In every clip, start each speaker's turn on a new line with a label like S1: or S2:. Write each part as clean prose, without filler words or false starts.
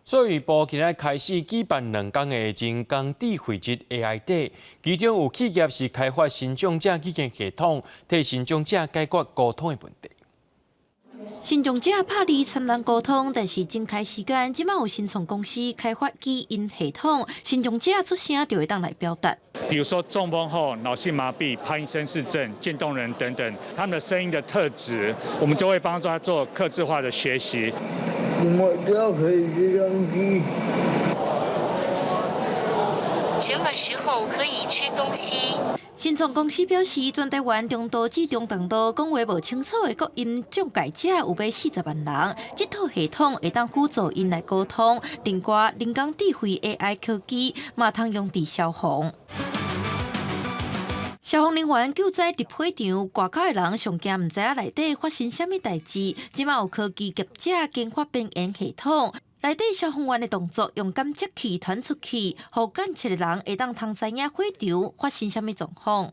S1: 教育部今日開始舉辦2天的人工智慧日 AI Day，其中有企業是開發身障者語言系統，替身障者解決溝通的問題。
S2: 身障者拍字參難溝通，但是真開時間，這馬有新創公司開發語音系統，身障者出聲就會當來表達。
S3: 比如說中風後腦性麻痹、帕金森氏症、漸凍人等等，他們的聲音的特質，我們就會幫助他做客製化的學習。
S4: 我要可以吃東西。
S5: 什麼時候可以吃東西？
S2: 新創公司表示，全台灣中度至中重度講話無清楚的語音障礙者有欲40萬人，這套系統會當輔助𪜶來溝通。另外，人工智慧 AI 科技嘛通用佇消防。消防人員救災佇火場，外口的人上驚毋知影內底發生啥物代誌。這馬有科技業者研發邊緣系統，內底消防員的動作用感測器傳出去，予檢測的人會當通知影火場發生啥物狀況。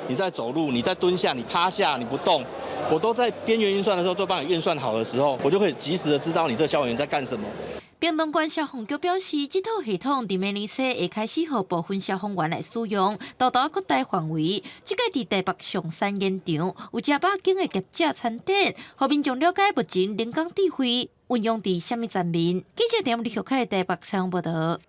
S6: 你在走路，你在蹲下，你趴下，你不動，我都在邊緣運算的時候都幫你驗算好的時候，我就可以及時的知道你這個消防員在幹什麼。
S2: 屏東縣消防局表示，這套系統佇明年初會開始予部分消防員來使用，逐逐擴大範圍。這個佇台北松山現場有100間的業者參展，予民眾了解目前人工智慧運用佇啥物層面。記者點李玉凱台北採訪報道。